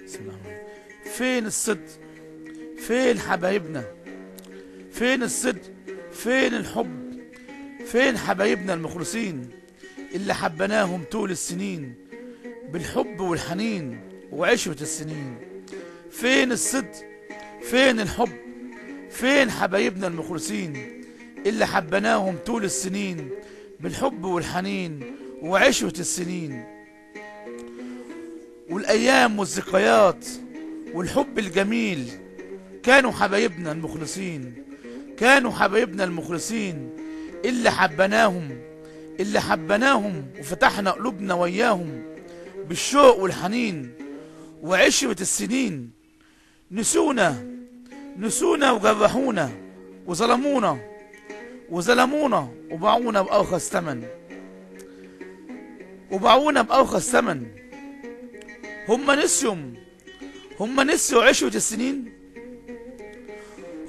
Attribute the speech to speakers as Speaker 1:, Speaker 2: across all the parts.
Speaker 1: بسم الله الرحمن الرحيم. فين الصدق؟ فين حبايبنا؟ فين الصدق؟ فين الحب؟ فين حبايبنا المخلصين اللي حبناهم طول السنين بالحب والحنين وعشرة السنين؟ فين الصدق؟ فين الحب؟ فين حبايبنا المخلصين اللي حبناهم طول السنين بالحب والحنين وعشرة السنين والأيام والذكريات والحب الجميل؟ كانوا حبايبنا المخلصين، كانوا حبايبنا المخلصين اللي حبناهم، اللي حبناهم وفتحنا قلوبنا وياهم بالشوق والحنين وعشرة السنين. نسونا، نسونا وجرحونا وظلمونا، وظلمونا وباعونا بأرخص ثمن، وباعونا بأرخص ثمن. هم نسيوا، هم نسيوا عشرة السنين،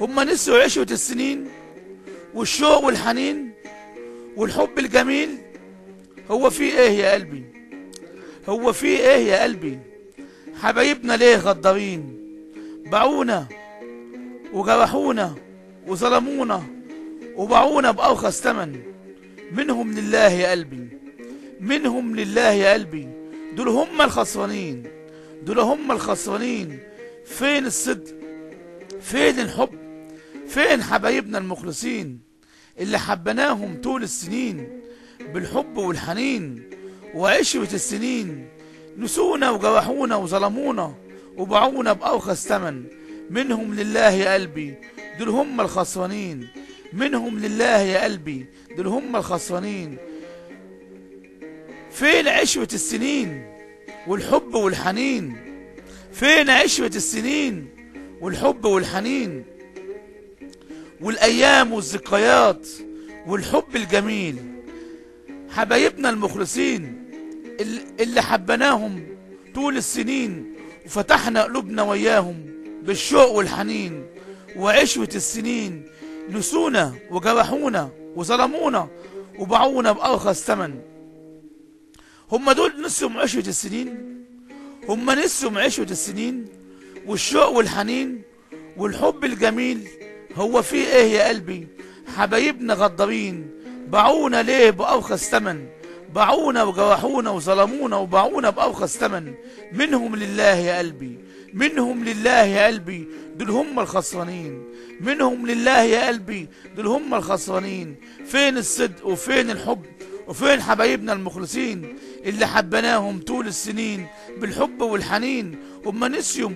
Speaker 1: هم نسيوا عشرة السنين والشوق والحنين والحب الجميل. هو في ايه يا قلبي؟ هو في ايه يا قلبي؟ حبايبنا ليه غدارين؟ باعونا وجرحونا وظلمونا وباعونا بأرخص ثمن. منهم لله يا قلبي، منهم لله يا قلبي، دول هم الخسرانين، دول هم الخسرانين. فين الصدق؟ فين الحب؟ فين حبايبنا المخلصين اللي حبناهم طول السنين بالحب والحنين وعشرة السنين؟ نسونا وجرحونا وظلمونا وباعونا بأرخص ثمن. منهم لله يا قلبي، دول هم الخسرانين. منهم لله يا قلبي، دول هم الخسرانين. فين عشرة السنين والحب والحنين؟ فين عشرة السنين والحب والحنين والأيام والذكريات والحب الجميل؟ حبايبنا المخلصين اللي حبناهم طول السنين وفتحنا قلوبنا وياهم بالشوق والحنين وعشرة السنين، نسونا وجرحونا وظلمونا وباعونا بأرخص ثمن. هم دول نسيوا عشرة السنين، هم نسيوا عشرة السنين والشوق والحنين والحب الجميل. هو في ايه يا قلبي؟ حبايبنا غدارين، باعونا ليه بأرخص ثمن؟ باعونا وجرحونا وظلمونا وباعونا بأرخص ثمن. منهم لله يا قلبي، منهم لله يا قلبي، دول هم الخسرانين. منهم لله يا قلبي، دول هم الخسرانين. فين الصدق وفين الحب وفين حبايبنا المخلصين اللي حبناهم طول السنين بالحب والحنين؟ هم نسيوا،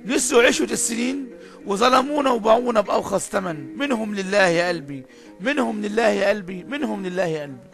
Speaker 1: نسيوا عشرة السنين وظلمونا وباعونا بأرخص ثمن. منهم لله يا قلبي، منهم لله يا قلبي، منهم لله يا قلبي.